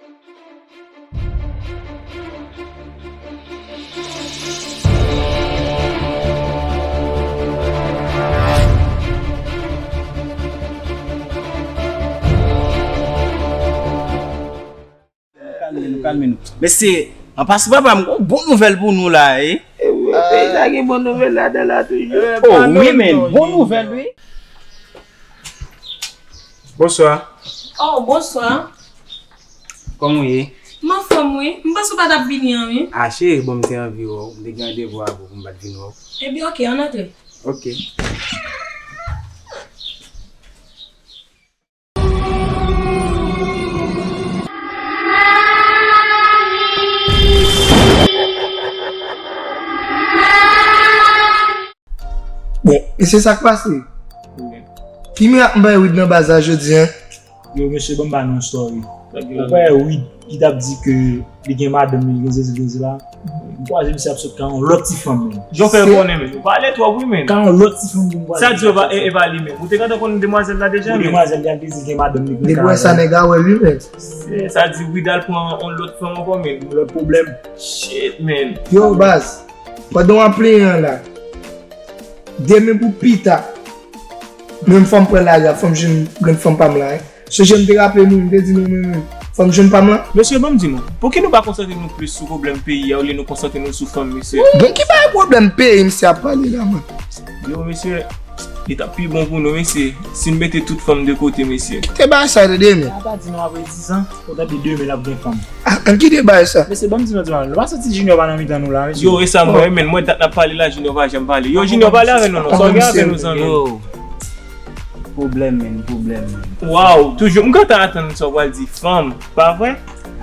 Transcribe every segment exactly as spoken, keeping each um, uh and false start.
Nou kalme nou, kalme nou. Mesye, an pasan papa m, gon bon nouvèl pou nou la, e. Peyi sa gen bon nouvèl ladan la toujou. Oh, wi, men, bon nouvèl, wi. Bonswa. Oh, bonswa. Kòman w ye? M anfòm, wi. M panse w pa t ap vini an, wi. A, cheri, bon, m te anvi wè w. M te gen randevou avè w pou m pa t vin wè w. Ebyen, oke, ann antre. Oke. Bon, e se sa k pase. Ki mirak m bay Wid nan baz la jodi a? Yo, mesye, ban m ba nou yon story. Ou pa wè Wid ki t ap di ke li gen madanm li, li gen sesi, li gen sela. M kwaze misye ap sot ka yon lòt ti fanm, menm. Jan w fè konnen, menm. Ou pale twòp, wi, menm. Ka yon lòt ti fanm pou m kwaze. Sa di e pa li menm. Ou te gentan konnen demwazèl la deja, menm. Demwazèl li al di li gen madanm li, gen kay. Depi wè sa, nèg a wè li, menm. Sa di Wid al pran yon lòt fanm ankò, menm. Yon lòt pwoblèm. Shit, man. Yo, baz. Pandan w ap plenyen an la, demen pou pita, menm fò m pran lari a, fò m jwenn grann fanm pa m la, wi. Sonje m te raple nou, m te di nou, men, men, fò m jwenn pa m lan. Mesye, ban m di nou, pouki nou pa konsantre nou plis sou pwoblèm peyi a olye nou konsantre nou sou fanm, mesye? Bon, ki bagay pwoblèm peyi misye ap pale la, man? Yo, mesye, li t ap pi bon pou nou, mesye, si n mete tout fanm de kote, mesye. Kite bagay sa, tande, men. Sa pa di nou apre diz an, ou tande demen l ap gen fanm. Ah, an ki deba e sa? Mesye, ban m di nou, di nou, nou pa santi Junior pa nan mitan nou la, mesye? Yo, e sa m wè, men, mwen dat n ap pale la, Junior pa janm pale. Yo, Junior, pale avè nou, non, sa w gen avè nou, zanmi? Yo, pwoblèm, men, pwoblèm, men. Waw, toujou, m gentan atann sa w pral di, fanm, pa vre?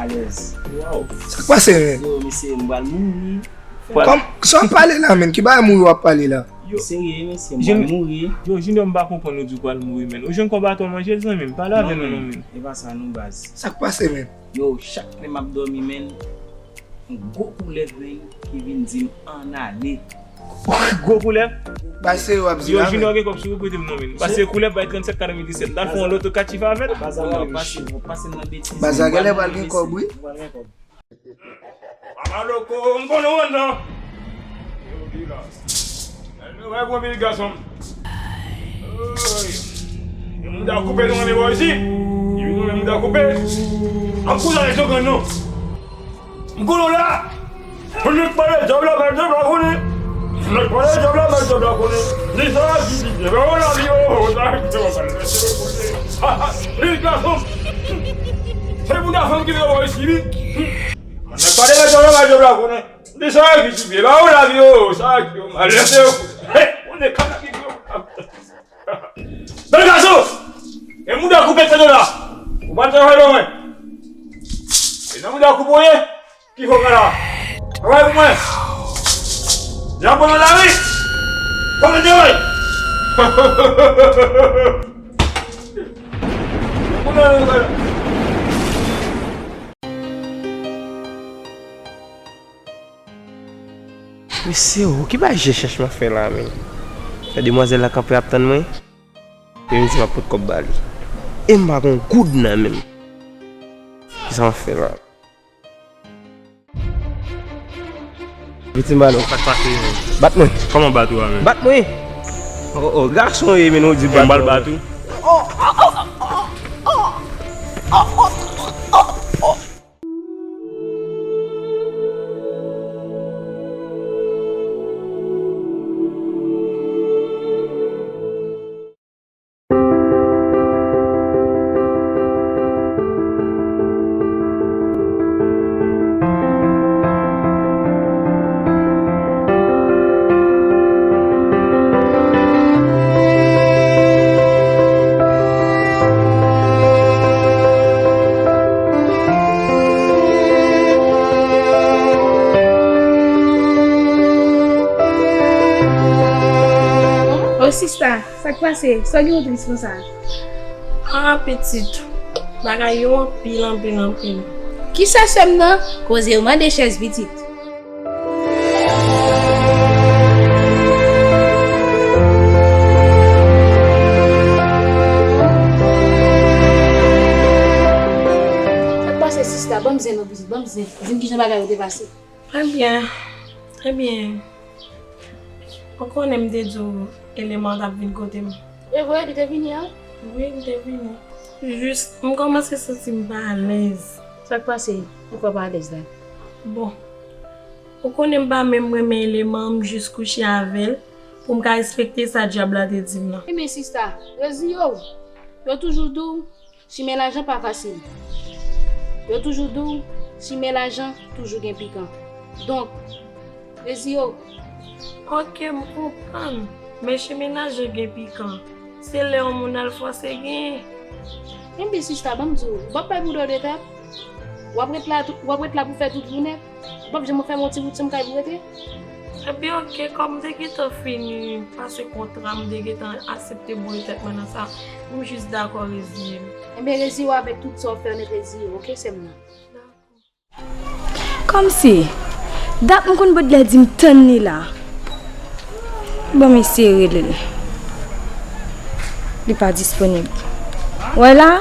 Alèz. Waw. Sa k pase, men? Yo, mesye, m pral mouri. Kòm, sa w ap pale la, men? Ki bagay mouri w ap pale la? Yo, serye, mesye, m pral mouri. Yo, Junior, m pa konprann ou di w pral mouri, men. Ou jwenn kòb atò manje l, zanmi m. Pale avè nou, non, men. E pa sa, non, baz. Sa k pase, men? Yo, chak lè m ap dòmi, men, yon gwo koulèv, men, ki vin di m ann ale. Gwo koulèv? Ba se yo ap di la, men. Yo, Junior gen kòb sou ou, prete m non, men. Pase koulèv bay tranntsèt katrevenndisèt. L al fè yon loto katchif avè l. Baz la, pase, pase nan betiz. Baz la genlè pral gen kòb, wi. Papa Loko, m konnen w anndan. Yo, di la. Yo, bay bon vil gason. Oy. Yon mouda koupe nou renmen bò isi. Yon mouda koupe. An kouz avèk yon grann non. M konnen w la. Moun nèk pale djòb la, bay djòb la konnen. Moun nèk pale djòb la, bay djòb la konnen. Li sa la di, di, di, oh, la vi, oh, oh, sa, oh, sa, oh, oh, oh. Li gason. Se moun gason ki vle wè isi, wi. Moun nèk pale djòb la, bay djòb la konnen. Li sa la di, di, di, oh, la vi, oh, sa, oh, malè, se, oh. Hey, moun nèk pale djòb la. Bèl gason! E mouda koupe tande la! Ou pa travay lò mwen! E nan mouda koupe w ye? Ki fò ka la? Travay pou mwen! Drapo nan lari! Fò mwen travay! Drapo nan lari! Mesye, o, ki bagay je chèch m ap fè la, men? Fè demwazèl la kanpe ap tann mwen. Epi m di m ap pot kòb ba li. E m pa gon goud nan men m. Kisa m ap fè la? Piti m ba nou. Sa k pase, men? Bat mwen. Kòman bat ou a, men? Bat mwen. O, o, gason ye, men ou di bat mwen. M pral bat ou. O sista, sa k pase? Sa w gen w tris konsa? Ah, pitit, bagay yo anpil, anpil, anpil. Kisa sè m nan? Koze yo mande chèz, pitit. Sa k pase, sista? Ban m zen non pitit, ban m zen. Di m kijan bagay yo te pase. Trè byen, trè byen. Ou konnen m te di w eleman an t ap vin kote m. E vre, li te vini an? Wi, li te vini. Jis, m kòmanse santi m pa alèz. Sa k pase? Poukwa w pa alèz la? Bon, ou konnen m pa menm renmen eleman an, m jis kouche avè l pou m ka respekte sa dyab la te di m nan. Ebyen sista, reziye w. Yo toujou di w, chimen lajan pa fasil. Yo toujou di w, chimen lajan toujou gen pikan. Donk, reziye w. Oke, m konprann. Men chimen lajan gen pikan. Se lè yon moun al fòse genyen. Enben sista, ban m di w, ou p ap bay bouda w de tèt. W ap ret la, w ap ret la pou fè tout jounen. Ou p ap janm fè m yon ti wout san m kay pou rete. Epi oke, kòm m te gentan fini pase kontra, m te gentan aksepte boule tèt mwen nan sa, m jis dakò reziye m. Enben reziye w avèk tout sa w fè, nèt reziye w, oke, sè m nan. Kòmsi, dat m konn Baudelaire di m tann li la. Bon, m eseye rele l. Li pa disponib. Wè la,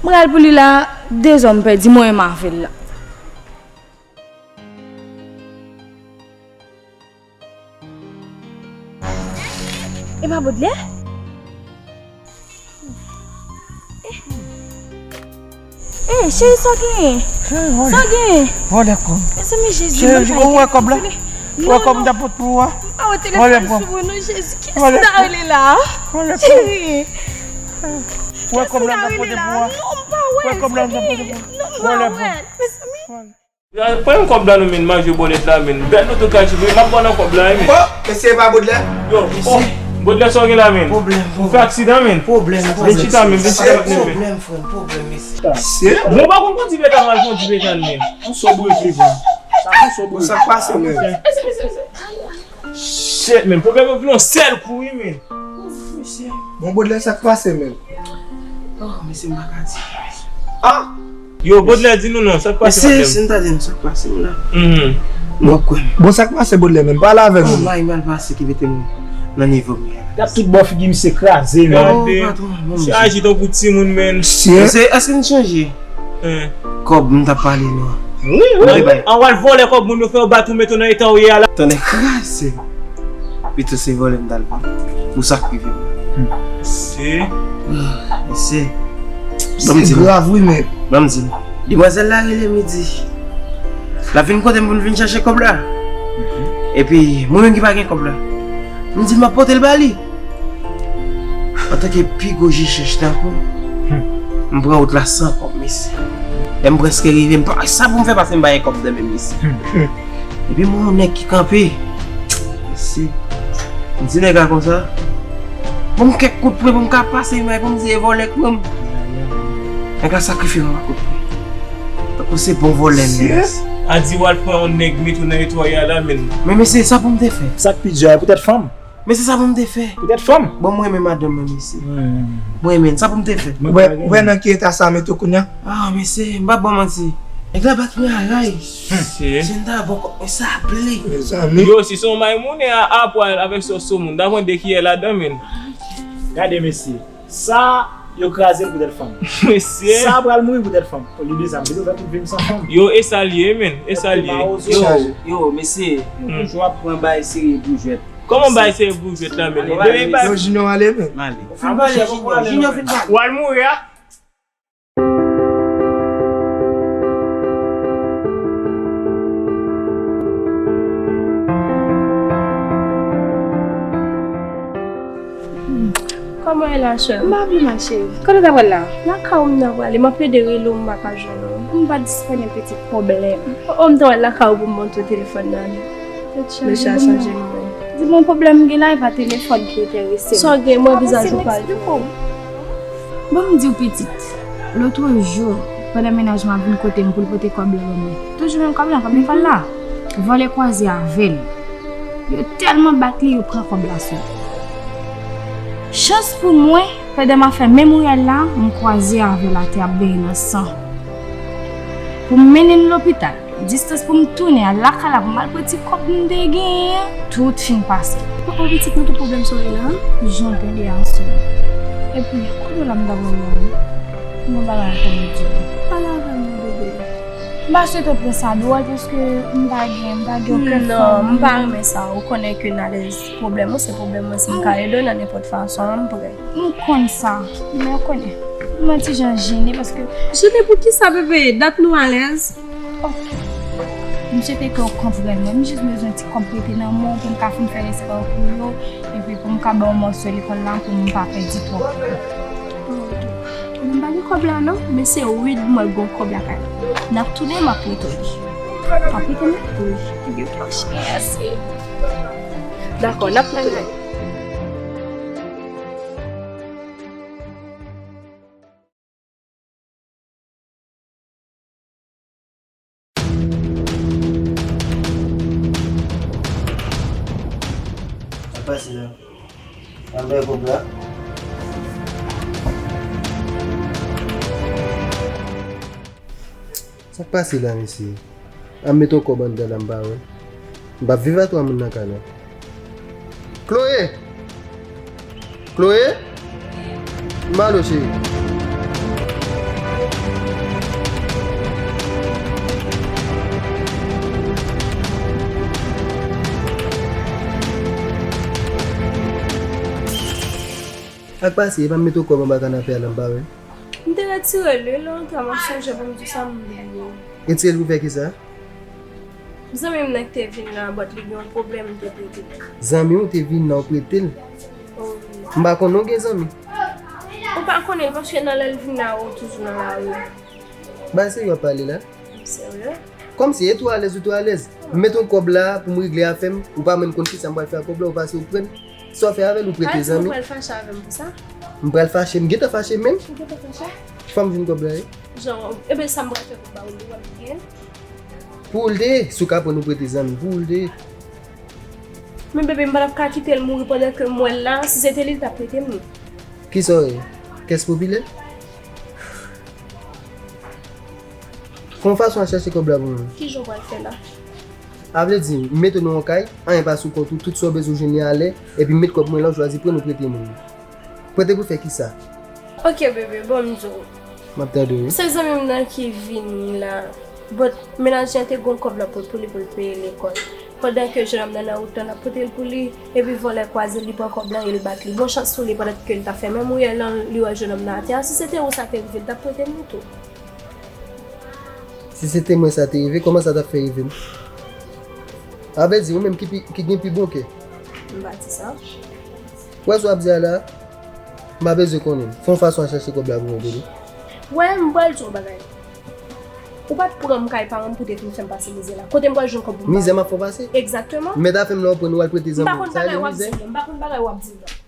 m ral pou li la, dezòm pèdi mwen menm avè l la. E pa Baudelaire? Eh, cheri, sa w genyen? Sa w genyen? Vòlè kòb. Mezanmi, Jezi, cheri, ou wè kòb la? Ou wè kòb m t ap pot pou ou a? Vòlè kòb. Vòlè kòb. Cheri. Ou wè kòb la m t ap pote pou ou a? Ou wè kòb la m t ap pote pou ou a? Vòlè kòb. Pran kòb la non men, manje bòlèt la men. Bèt nou tou ka tchoupi, m ap ba w nan kòb la wi men. Oh, mesye, e pa Baudelaire? Yo, oh, Baudelaire, sa w gen la men? Pwoblèm, pwoblèm. Ou fè aksidan men? Pwoblèm, pwoblèm. Vin chita men, vin chita avèk nou men. Pwoblèm, frè m, pwoblèm, mesye. Mesye. Bon, ou pa konn kondui Betha, m al kondui Betha men. Yon so brek li pran. Sa yon so brek. Sa k pase men? Shit men, pwoblèm yo vin yon sèl kou wi men. Bon, Baudelaire, sa k pase men? Oh, mesye, m pa ka di. Ah! Yo, Baudelaire, di nou non, sa k pase, mesye, si n ta di m sa k pase m la. Mhm. M ap kwè m. Bon, sa k pase, Baudelaire, menm? Pale avè nou. Oh, may mal pase ki mete m nan nivo m ye a. Gad tout bò figi misye kraze, men. Oh, patwon, bon, misye aji tankou timoun, men. Mesye, èske n chanje? Hein. Kòb m t ap pale nou an. Wi, wi. An w al vòlè kòb moun yo fè yo bat ou mete w nan eta w ye a la. Tande kraze. Pito se vòlè m t al vòlè. Pou sa k rive m. Se. Ah, mesye. Ban m di nou. Se grav wi men. Ban m di nou. Demwazèl la rele m, li di l ap vin kote m pou n vin chache kòb la. Mhm. Epi mwen menm ki pa gen kòb la, m di l m ap pote l ba li. Antanke pi gwo je chèch tankou m, m pran wout la san kòb, mesye. Lè m prèske rive, m pa wè sa pou m fè paske m pa gen kòb nan men m, mesye. Epi m wè yon nèg ki kanpe. Mesye, m di nèg la konsa, ban m kèk kout pwen pou m ka pase, men pou m di e vòlè k pran m. Nèg la sakrifye m ak kout pwen. Tankou se bon vòlè m ye, mesye. A di w al pran yon nèg mete w nan etwa w ye a la, men. Men mesye, sa pou m te fè? Sa k pi di a, poutèt fanm. Men se sa pou m te fè. Poutèt fanm. Bon, mwen renmen madanm mwen, mesye. Mwen renmen l. Sa pou m te fè. Ou wè, ou wè nan ki eta sa mete w kounye a? Ah, mesye, m p ap ba w manti. Nèg la bat mwen a ray. Mesye. Si m ta bon kòk mwen saple. Mezanmi. Yo, si se yon maymounen a, a pwal avèk sòs soumoun, ta pran de kiyè ladan, men. Gade, mesye. Sa, yo kraze l poutèt fanm. Mesye. Sa pral mouri poutèt fanm. Olye de sa, m te fè tout vi m san fanm. Yo, e sa l ye, men. E sa l ye. Yo, yo, mesye, nou toujou ap pran bay serye pou jwèt. Kòman bay serye pou jwèt la, men? Yo, Junior ale, men. M ale. Ou fin pale, Junior, Junior fin pale. W al mouri a? Kòman w ye la, chè? M pa pi mal, cheri. Kote w ta pral la? Lakay ou m ta prale. M ap plede rele w, m pa ka jwenn ou. M pa disponib, pitit, pwoblèm. O, m ta pral lakay ou pou m montre w telefòn nan. Tèt chaje, chanje m, wi. Di m yon pwoblèm m gen la, e pa telefòn ki enterese m. Sa w gen, mwen vizaj ou pa jwenn. Bon, m di w, pitit, lòt jou, pandan mennaj mwen ap vin kote m pou l pote kòb la ban mwen. Toujou menm kòb la, kòb lekòl la. Vòlè kwaze avè l. Yo tèlman bat li, yo pran kòb la sou li. Chans pou mwen, pandan m ap fè memoryal la, m kwaze avè l atè ap benyen nan san. Pou m mennen l lopital, distans pou m tounen al lakay la pou m al pran ti kòb m te genyen an, tout fin pase. O, o, pitit, nan tout pwoblèm sa w ye la, jan w tande a sou mwen. Epi, kote w la m ta pral la? M gon bagay pou m di w. Pale avè m non, bebe. M pa swete w pran sa dwòl paske m pa gen, m pa gen okenn fanmi. Non, m pa renmen sa. Ou konnen ke n alèz pwoblèm ou, se pwoblèm mwen. Si m ka ede w nan nenpòt fason, m prè. M konn sa, men w konnen, m yon ti jan jene paske. Jene pou kisa, bebe? Dat nou alèz. Ok. M swete ke w konprann mwen. M jis bezwen ti kòb prete nan men w pou m ka fin fè respè w pou yo, epi pou m ka ba w mòso lekòl la pou m pa pèdi twòp. Mwen pa gen kòb la non, men se Wid mwen gon kòb lakay. N ap tounen, m ap prete w li. W ap prete m li? Wi. Ebyen, ok, cheri, mèsi. Dakò, n ap tounen. Sa k pase la? Anba kòb la. Sa k pase la, mesye? An mete yon kòb anndan la, m pa wè. M p ap viv a twa moun nan kay la. Chloé! Chloé! M ale w, cheri. Sa k pase? Epa m mete yon kòb anba kanape a la, m pa wè. M te retire l wi, lè w antre a m ap sonje pou m di w sa m bliye. Retire l pou fè kisa? Zanmi m nan ki te vin la, but li gen yon pwoblèm, m te prete l. Zanmi w te vin la, w prete l? Wi. M pa konnen w gen zanmi. Ou pa konnen l paske nan lè l vin la, ou toujou nan lari. Bagay serye w ap pale la? Serye? Kòmsi e tou alèz, ou tou alèz. M met yon kòb la pou m regle afè m, ou pa menm konn kisa m pral fè ak kòb la, ou pase ou pran l. Sa w fè avè l, ou prete zanmi. Ou pral fache avè m pou sa? M pral fache, m gentan fache menm. Ou gentan fache? Fò m jwenn kòb la, wi. Jan, ebyen sa m pral fè pou m ba ou l, ou pral gen. Pou ou l te ye, si w ka pran l ou prete zanmi, pou ou l te ye. Men bebe, m pa t ap ka kite l mouri pandan ke m wè l la, si se te li, l t ap prete m li. Kisa w ye? Kès popilè? Fè yon fason al chèche kòb la pou mwen. Kijan w pral fè la? A vle di, m mete w nan yon kay, anyen pa sou kont ou, tout sa w bezwen w jwenn li alè, epi m met kòb mwen la, w chwazi pran l ou prete moun nan. Prete pou fè kisa? Ok bebe, bon m di w. M ap tande w wi. Se zanmi m nan ki vini la. But mennaj li an te gen yon kòb l ap pot pou li pou l peye lekòl. Pandan ke jennonm nan nan wout lan, l ap pote l pou li, epi vòlè kwaze l, li pran kòb lan e l bat li. Bon chans pou li, pandan ke l t ap fè menm wouyèl lan, li wè jennonm nan atè a. Si se te ou sa te rive, l t ap prete m li tou. Si se te mwen sa te rive, kòman sa t ap fè rive m? A vle di, ou menm ki pi, ki gen pi bon kè. M pa di sa. Ou wè sa w ap di a la? M pa bezwen konnen. Fè yon fason al chèche kòb la pou mwen, bebe. Wè, m pral di w yon bagay. Ou pa t pran m kay paran m pou te vin fè m pase mizè la. Kote m pral jwenn kòb pou m ba ou? Mizè m ap fè w pase? Egzakteman. Mèt afè m nan w pran ou al prete zanmi w. Sa rele mizè? M pa konn bagay w ap di m nan.